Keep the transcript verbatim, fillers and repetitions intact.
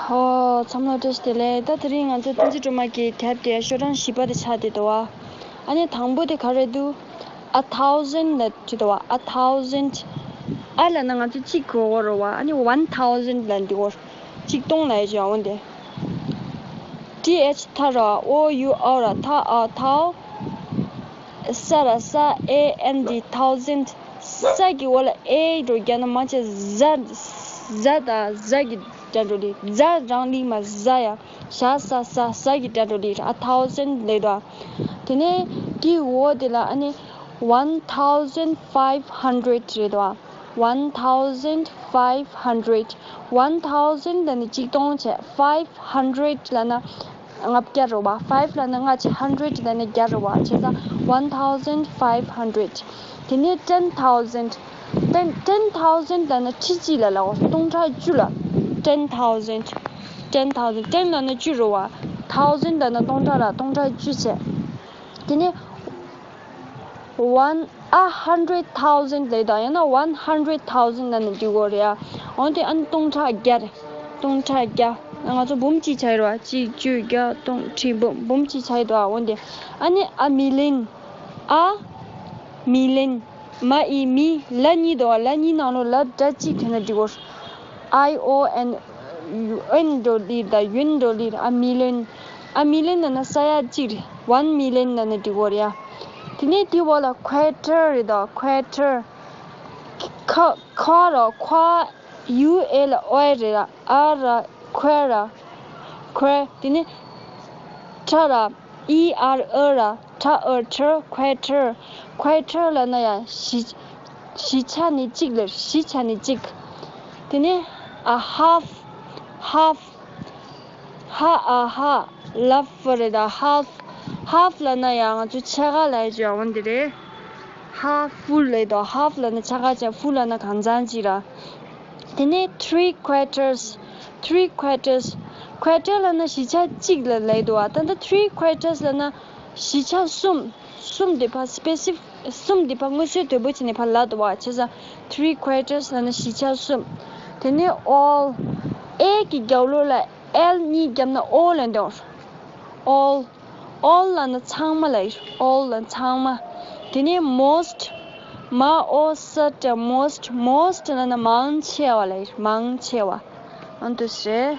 ཨོ། ཚང་མ་ལ་བཀྲ་ཤིས་བདེ་ལེགས། ད་དེ་རིང་ང་ཚོ་བསྟན་འཛིན་སྒྲོལ་མ་གི་དེབ་དེ་ཤོག་གྲངས་བཞི་པ་དེ་ཆགས་བསྡད་འདུག་བ། ཨ་ནི་དང་པོ་དེ་ག་རེ་འདུག A thousand ལབ་བྲིས་འདུག་བ། A thousand. A ལབ་ན་ང་ཚོ་གཅིག་གོ་གོ་རེད་བ། ཨ་ནི་one thousand ལབ་འདི་གོ། གཅིག་སྟོང་ལབ་ཡ་ཅིག་ཡོང་འདི། T H ཐ་ར་O U O ར་ཐ་ཨ་ཐའོ། ས་ར་ས་A N D thousand. ས་གི་འོག་ལ་A འགྲོ་རྒྱག་ན་མ་བྱས་ཟ། ཟ་དང་ཟ་གི་སྒྲ་འགྲོ་ལི། ཟ་རང་ལི་མ་ཟ་ཡ། ཞ་ས་ས་ས་གི་སྒྲ་འགྲོ་ལི། A thousand ལེ་དོ། དེ་ནས་དེའི་འོག་དེ་ལ་ཨ་ནི་one thousand five hundred རེད་དོ། One thousand five hundred. One thousand ལབ་ན་གཅིག་སྟོང་བྱས། Five hundred ལབ་ན་ལྔ་བརྒྱ་རེད་བ། Five ལབ་ན་ལྔ་བྱས། Hundred ལབ་ན་བརྒྱ་རེད་བ། བྱས་ཙང་one thousand five hundred. དེ་ནས་ten thousand. Ten, ten thousand ལབ་ན་ཁྲི་གཅིག་ལ་ལབ་གོ། སྟོང་ཕྲག་བཅུ་ལ། Ten thousand. Ten thousand. Ten ལབ་ན་བཅུ་རེད་བ། Thousand ལབ་ན་སྟོང་ཕྲག་ལ། སྟོང་ཕྲག་བཅུ་བྱས། དེ་ནས་one, a hundred thousand ལབ་དང་ཡང་ན་one hundred thousand ལབ་ན་འགྲིག་གོ་རེད་ཨ། འོན་ཏེ་ཨ་ནི་སྟོང་ཕྲག་བརྒྱ་རེད། སྟོང་ཕྲག་བརྒྱ། ང་ཚོ་འབུམ་གཅིག་བྱ་ཡི་རེད་བ། གཅིག་བཅུ་བརྒྱ་སྟོང་ཁྲི་འབུམ། འབུམ་གཅིག་བྱ་ཡི་འདུག་ཨ། འོན་ཏེ་ཨ་ནི་a million. A million. མ་ཨི་མི་ལ་གཉིས་འདུག་བ། ལ་གཉིས་ནང་ལོགས་ལ་སྒྲ་གཅིག་ཐོན་ན་འགྲིག་གོ། I O N N འགྲོ་ལི་དང་ཡུན་འགྲོ་ལི། A million. A million ལབ་ན་ས་ཡ་གཅིག་རེད། One million ལབ་ན་འགྲིག་གོ་རེད་ཡ། དེ་ནས་དེའི་འོག་ལ་quarter རེད་དོ། Quarter. ཁ་ཁ་ར་ཁ། U L O རེད་ར། ཨ་ར་ཁ་ར། ཁ། དེ་ནས་ཁྲ་ར། E R ཨ་ར། ཁྲ་ཨ་ཁྲ། Quarter. Quarter ལབ་ན་ཡ་བཞི། བཞི་ཆ་ནས་གཅིག་ལབ། བཞི་ཆ་ནས་གཅིག་དེ་ནས་a half. Half. ཧ་ཨ་ཧ། ལབ་ཕ་རེད་ད། Half. Half ལབ་ན་ཡ་ང་ཚོ་ཕྱེད་ཀ་ལབ་ཡ་ཅིག་ཡོང་འདི་རེད། Half full ལབ་དོ། Half ལབ་ན་ཕྱེད་ཀ་ཅིག Full ལབ་ན་གང་ཚང་ཅིག་ར། དེ་ནས་three quarters. Three quarters. Quarter ལབ་ན་བཞི་ཆ་གཅིག་ལ་ལབ་དོ་བ། ད་ལྟ་three quarters ལབ་ན་བཞི་ཆ་གསུམ། གསུམ་དེ་ཕར་སི་པེ་སི་ཕིག་གསུམ་དེ་ཕར་མངོན་གསལ་དོད་པོ་བྱས་ནས་ཕར་ལབ་དོ་བ། བྱས་ཙང་three quarters ལབ་ན་བཞི་ཆ་གསུམ། དེ་ནས་all. A གི་རྒྱབ་ལོགས་ལ་L གཉིས་བརྒྱབ་ན་O ལབ་འདུག All. All ལབ་ན་ཚང་མ་ལབ་ཡོད། All ལབ་ན་ཚང་མ། དེ་ནས་most. མ་ཨོ་ས་ཏྲ། Most. Most ལབ་ན་མང་ཆེ་བ་ལབ་ཡོད། མང་ཆེ་བ། ཨ་འདུག་སེ་རེད།